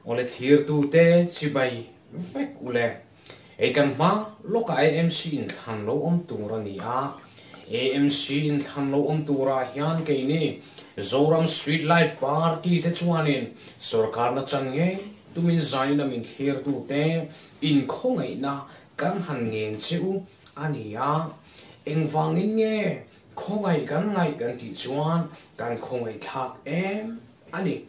Awle thlirtute chibai vek ule. Ei kan hma lawkah AMC inthlan lo awm tur a ni a. AMC inthlan lo awm turah hian keini Zoram Street Light Party te chuanin sorkarna chan ngei tumin zanin a min thlirtute inkhawngaihna kan han ngen che u a ni a. Engvangin nge khawngaih kan ngaih kan tih chuan kan khawngaihthlak em a ni.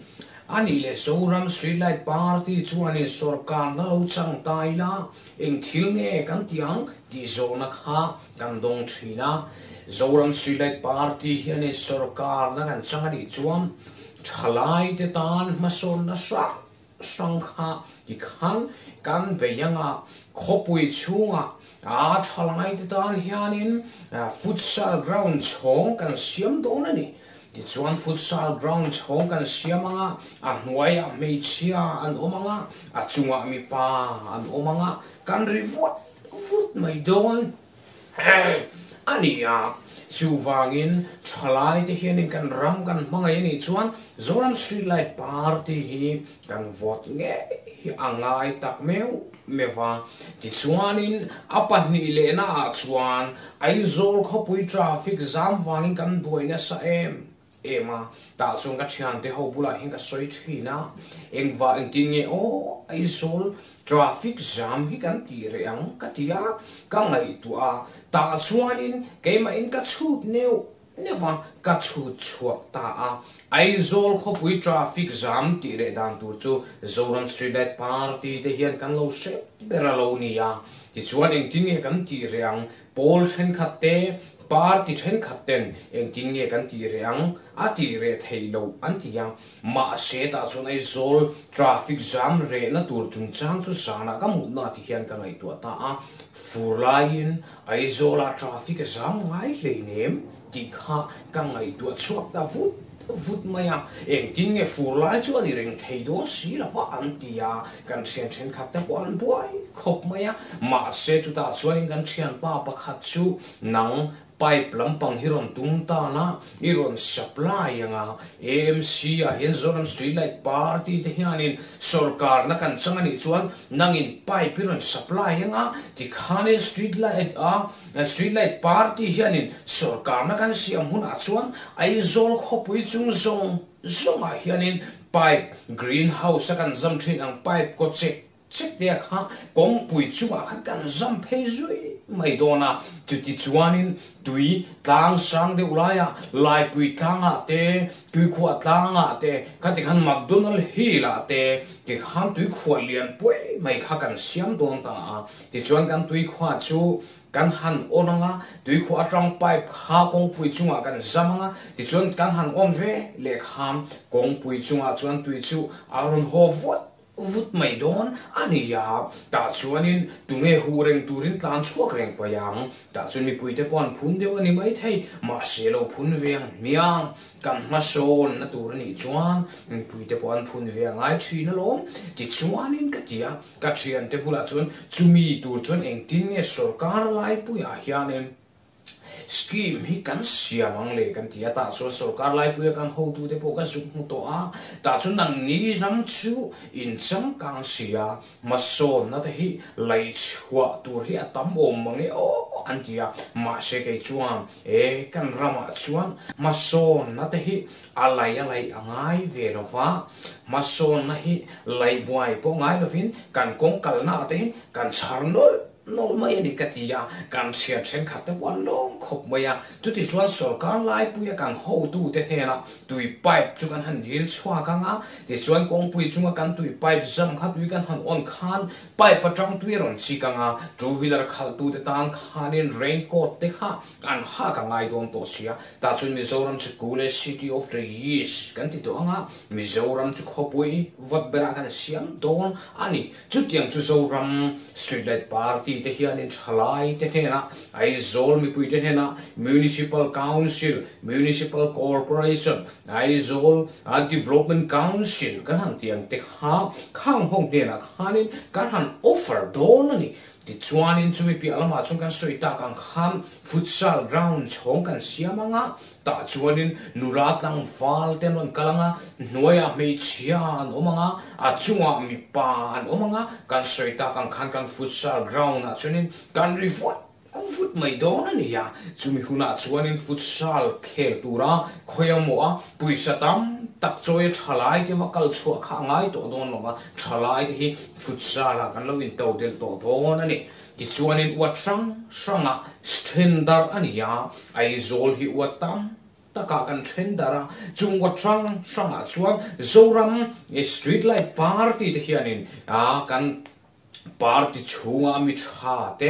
A nih leh Zoram Street Light Party chuanin sorkarna lo chang ta ila eng thil nge kan ti ang tih zawhna kha kan dawng thin a. Zoram Street Light Party hianin sorkarna kan chang a nih chuan thalaite tan hmasawnna hrang hrang kha tikhan kan bei anga khawpui chhungah a thalaite tan hianin futsal ground chhawng kan siam dawn a ni. Tichuan futsal ground chhawng kan siam anga, a hnuaiah hmeichhia an awm anga, a chungah mipa an awm anga, kan ri vut vut mai dawn a ni a. Chuvangin thalaite hianin kan ram kan hmangaih a nih chuan Zoram Street Light Party hi kan vote ngei hi a ngai tak meuh meuh a. Tichuanin a pahnih lehna ah chuan Aizawl khawpui traffic zam vangin kan buai nasa em em a, tah chuan ka thiante ho bulah hian ka sawi thin a, engvah engtin nge aw Aizawl traffic zam hi kan tih reh ang ka ti a, ka ngaihtuah a, tah chuanin keimahin ka chhut neuh neuh a, ka chhut chhuak ta a, Aizawl khawpui traffic zam tih reh dan tur chu Zoram Street Light Party te hian kan lo hre ber a lo ni a, tichuan engtin nge kan tih reh ang Pawl thenkhat te, party thenkhat ten engtin nge kan tih reh ang a tih reh theih loh an ti a, mahse tah chuan Aizawl traffic jam rehna tur chungchang chu zanah ka mutna ti hian ka ngaihtuah ta a, fur laiin Aizawlah traffic a jam ngai hleinem tih kha ka ngaihtuah chhuak ta vut vut mai a, engtin nge fur lai chu a ni reng thei dawn si lo va an ti a, kan thian thenkhat te pawh an buai khawp mai a, mahse chutah chuanin kan thianpa pakhat chu nang pipe lampang hi rawn tum tan a, i rawn supply ang a, AMC ah hian Zoram Street Light Party te hianin sorkarna kan chang a nih chuan nangin pipe i rawn supply ang a, tikhanin street light a Street Light Party hianin sorkarna kan siam hunah chuan Aizawl khawpui chung zawng zawngah hianin pipe green house a kan zam thin ang pipe kaw chek chek te kha kawngpui chungah khan kan zam phei zui mai dawn a, chuti chuanin tui tlang sang deuh laiah Laipui tlangah te, Tuikhuah tlangah te, khati khan McDonald Hill ah te tikhan tuikhuah lian puai mai kha kan siam dawn ta a. Tichuan kan tuikhuah chu kan han on ang a, tuikhuah atang pipe kha kawngpui chungah kan zam ang a, tichuan kan han on ve leh kha kawngpui chungah chuan tui chu a rawn haw vut vut mai dawn a ni a, tah chuanin tunge huh reng turin tlan chhuak reng paih ang, tah chuan mipuite pawh an phun deuh a ni maithei, mahse lo phun ve ang hmiang. Kan hmasawnna tur a nih chuan mipuite pawh an phun ve a ngai thin alawm. Tichuanin ka ti a, ka thiante bulah chuan chumi tur chuan engtin nge sorkar laipuiah hianin scheme hi kan siam ang le kan ti a, tah chuan sorkar laipuia kan hotute pawh ka zuk hmu tawh a, tah chuan nangni ram chu in changkang si a, Hmasawnna te hi laihchhuah tur hi a tam awm mang e aw an ti a, mahse kei chuan e kan ramah chuan hmasawnna te hi a lai a laih a ngai ve lo va, hmasawnna hi laih buai pawh ngai lovin kan kawng kalna ah te hi kan chhar nawlh nawlh mai a ni ka ti a, kan thian thenkhat te pawh an lawm khawp mai a, chuti chuan sorkar laipuia kan hotute hnenah Tui pipe chu kan han dil chhuak ang a, tichuan kawngpui chunga kan tui pipe zam kha tui kan han on khan pipe atang tui a rawn chik ang a, two wheeler khalhtute tan khanin rain coat te kha an hak a ngai dawn tawh si a, tah chuan Mizoram chu coolest city of the east kan ti tawh ang a, Mizoram chu khawpui vawt berah kan siam dawn a ni. Chutiang chu Zoram Street Light Party te hianin thalai te hnenah, Aizawl mipui te hnenah, Municipal Council, Municipal Corporation, Aizawl Development Council kan han ti ang te kha khang ho hnenah khanin kan han offer dawn a ni. Tichuanin chumi piah lamah chuan kan sawi tak ang khan Futsal ground chhawng kan siam anga. Tah chuanin nula tlangval te an rawn kal ang a, hnuaiah hmeichhia an awm ang a, a chungah mipa an awm ang a, kan sawi tak ang khan kan futsal ground ah chuanin kan ri vut vut mai dawn a ni a. Chumi hunah chuanin futsal khel tura khawi emaw a pawisa tam tak chawi a thalai te va kal chhuah kha a ngai tawh dawn lo va, thalai te hi futsal ah kan lo into delh tawh dawn a ni. Tichuanin uat hrang hrangah then darh a ni a, Aizawl hi uat tam takah kan then darh a, chung uat hrang hrangah chuan Zoram Street Light Party te hianin kan party chhunga mi tha te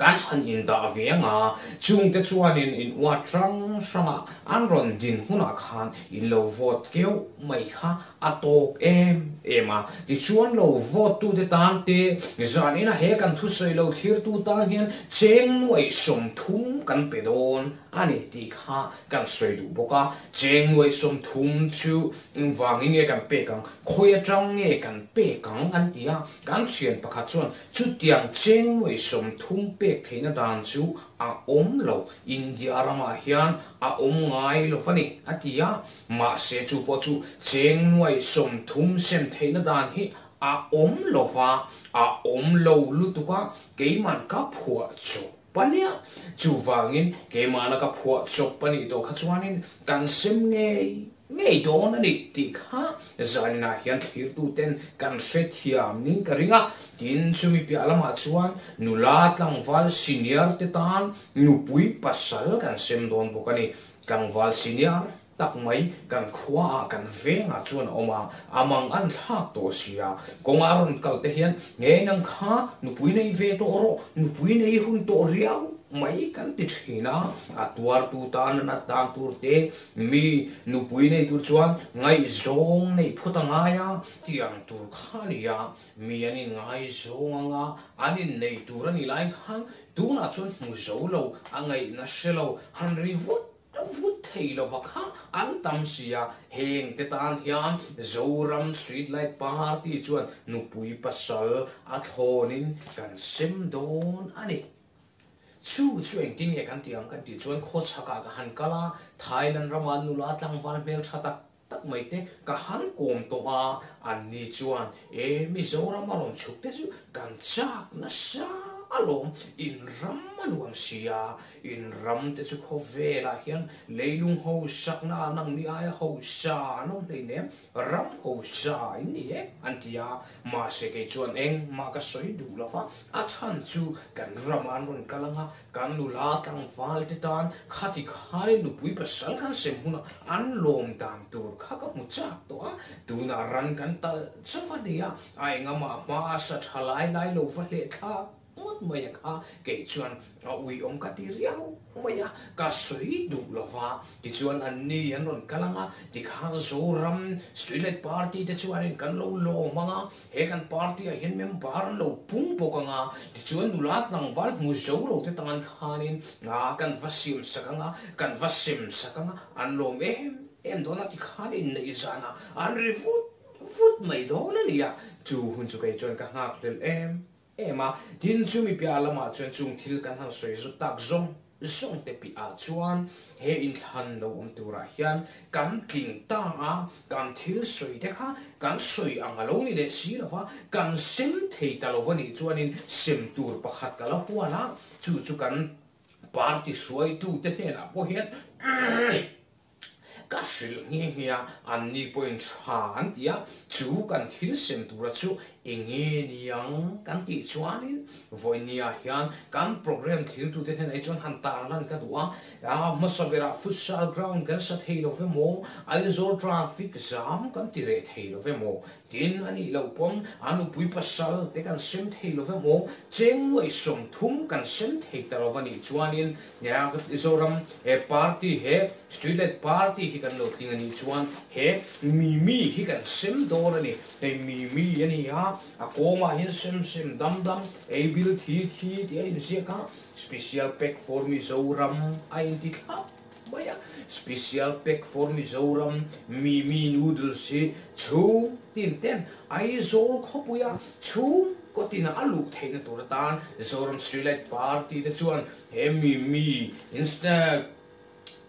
Kan han indah ve ang a, chungte chuanin in uat hrang hranga an rawn din hunah khan in lo vote keuh mai kha a tawk em em a. Tichuan lo vote tute tan te, zanina he kan thusawi lo thlirtu tan hian cheng nuaih 30 kan pe dawn a ni tih kha kan sawi duh bawk a. Cheng nuaih 30 chu engvangin nge kan pek ang, khawi atang nge kan pek ang an ti a. Kan thian pakhat chuan chutiang cheng nuaih 30 pek theihna dan chu a awm lo, India ramah hian a awm ngai lo va ni, a ti a. Mahse chu pawh chu cheng nuaih 30 sem theihna dan hi a awm lo va, a awm lo lutuk a, keiman ka phuah chawp a nia. Chuvangin keimahna ka phuah chawp a nih tawh kha chuanin kan sem ngei Ngei dawn a ni tih kha zaninah hian thlirtuten kan hrethiam ning ka ring a, tin chumi piah lamah chuan nula tlangval senior te tan nupui pasal kan sem dawn bawk a ni. Tlangval senior tak mai kan khuaah kan vengah chuan a awm a, a mang an thlak tawh sia, kawnga a rawn kal te hian ngei nang kha nupui nei ve tawh rawh, nupui nei hun tawh riau mai kan ti thin a, a tuartu tan a nat dan tur te Mi nupui nei tur chuan ngaihzawng neih phawt a ngai a, tiang tur kha a ni a, mi an inngaizawng ang a, an innei tur a nih lai khan tunah chuan hmu zo lo, a ngaihna hre lo, han ri vut vut thei lova kha an tam si a, heng te tan hian Zoram Street Light Party chuan nupui pasal a thlawnin kan sem dawn a ni. Chu chu engtin nge kan tih ang kan tih chuan khawchhakah ka han kal a, Thailand rama nula tlangval hmeltha tak tak mai te ka han kawm tawh a, anni chuan e Mizoram a rawn chhuk te chu kan chak nasa alawm, in ram a nuam sia, in ram te chu khawvelah hian leilung hosakna ah nangni aia hosa an awm hleinem, Ram hosa in ni e, an ti a. Mahse kei chuan engmah ka sawi duh lo va, a chhan chu kan ramah an rawn kal ang a, kan nula tlangval te tan khati khanin nupui pasal kan sem hunah an lawm dan tur kha ka hmu chak tawh a, tunah ran kan talh chauh a nia, a engamah hma a sa tha lai lai lo va hleh thlak. Ngawt mai a kha kei chuan a uiawm ka ti riau mai a, ka sawi duh lo va, tichuan anni an rawn kal ang a, tikhan Zoram Street Light Party te chuanin kan lo lawm ang a, he kan party ah hian member an lo pung bawk ang a, tichuan nula tlangval hmu zo lo te tan khanin kan va siam sak ang a, kan va sem sak ang a, an lawm em em dawn a, tikhan inneih zanah an ri vut vut mai dawn a ni a, chu hun chu kei chuan ka nghakhlel em Em a, tin chumi piah lamah chuan chung thil kan han sawi zut tak zawng zawng te piah chuan he inthlan lo awm turah hian kan tling ta a, kan thil sawi te kha kan sawi ang a lo ni leh si lo va, kan sem thei ta lo va nih chuanin sem tur pakhat ka la hual a, chu chu kan party hruaitu te hnenah pawh hian Ka hrilh nghe nghe a, anni pawhin tha an ti a, chu kan thil sem tura chu enge niang kan tih chuanin vawinia hian kan program thiltute hnenah hi chuan han tarlan ka duh a, hmasa berah futsal ground kan sa thei lo ve maw, Aizawl traffic jam kan ti reh thei lo ve maw, Tin, a nih loh pawn a nupui pasal te kan sem thei lo vek maw? Cheng nuaih 30 kan sem thei ta lo va nih chuanin Mizoram he party he Street Light Party hi kan lo tling a nih chuan he Mimi hi kan sem dawn a ni. Hei Mimi a ni a, a kawngah hian sem sem dam dam, ei bil thi thi tih a inziak a, Special Pack for Mizoram a inti thlap. mai a. Special pack for Mizoram Mimi noodles hi chhung tin ten Aizawl khawpuia chhung kawtina a luh theihna tur atan Zoram Streetlight Party te chuan he Mimi instant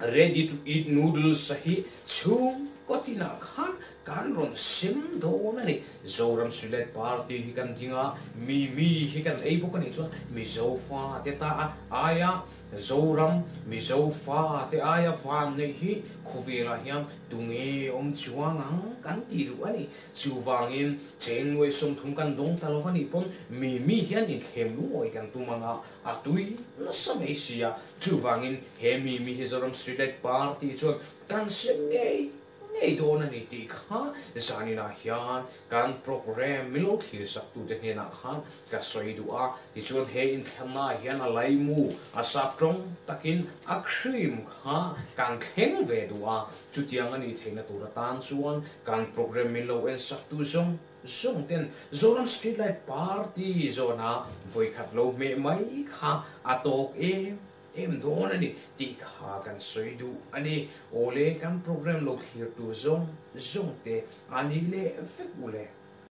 Ready to eat noodles hi chhung kawtinah khan kan rawn sem dawn a ni. Zoram Streetlight Party hi kan ding a, Mimi hi kan ei bawk a nih chuan Mizo fate ta a aia Zoram Mizo fate aia van neih hi khawvelah hian tunge awm chuang ang kan ti duh a ni. Chuvangin cheng nuai 30 kan dawng ta lo va nih pawn Mimi hian inthlem lungawi kan tum ang a, a tui nasa mai si a. Chuvangin he Mimi hi Zoram Streetlight Party chuan kan sem ngei ngei dawn a ni tih kha zaninah hian kan programme min lo thlir saktute hnenah khan ka sawi duh a. Tichuan he inthlannaah hian a laimu a sap tawng takin a cream kha kan thleng ve duh a. Chutiang a nih theihna tur atan chuan kan programme min lo en saktu zawng zawng ten Zoram Streetlight Party zawna vawikhat lo hmeh mai kha a tawk em em dawn a ni tih kha kan sawi duh a ni. Awle kan programme lo thlir tu zawng zawng te a ni leh vek u le.